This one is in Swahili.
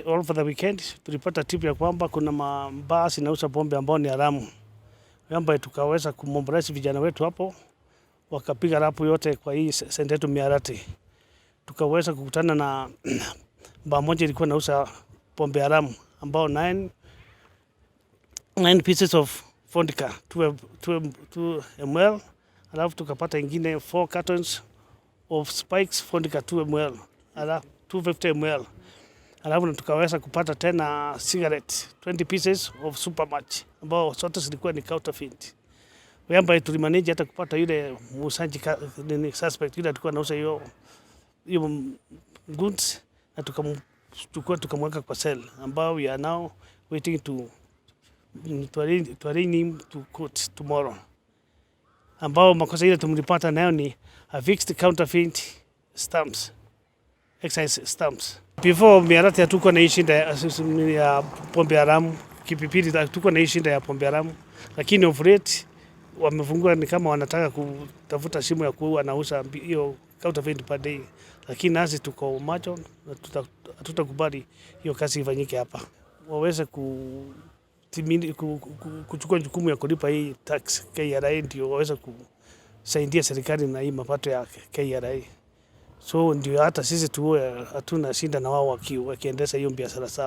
Over the weekend tulipata tip ya kwamba kuna mabaa zinauza pombe ambao ni haramu, kwamba tukaweza kumobilize vijana wetu hapo, wakapiga lap yote kwa hii senta yetu Mihadarati. Tukaweza kukutana na baa moja ilikuwa nauza pombe haramu ambao 9 pieces of vodka 2 ml, alafu tukapata ingine 4 cartons of spikes vodka 2 ml, alafu 250 ml, alafu tukaweza kupata tena cigarette 20 pieces of Supermatch ambao zote zilikuwa ni counterfeit. Whereby tulimanage hata kupata yule muuzaji, nini, suspect yule alikuwa anauza hiyo hiyo goods na tukamchukua, tukamweka kwa cell ambao we are now waiting to arraign him to court tomorrow. Ambao makosa ile tumlipata nayo ni affixed counterfeit stamps, excise stamps. Before Mihadarati hatukuwa na hii shida ya pombe haramu, Kipipiri hatukuwa na hii shida ya pombe haramu, lakini of late wamefungua ni kama wanataka kutafuta shimo ya kuua nauza hiyo counterfeit per day, lakini nasi tuko macho na hatutakubali hiyo kazi ifanyike hapa. Waweze kuchukua jukumu ya kulipa hii tax KRA, ndio waweze kusaidia serikali na hii mapato ya KRA. So ndio hata sisi tuwe hatuna shida na wao wakiendesha hiyo biashara sawa.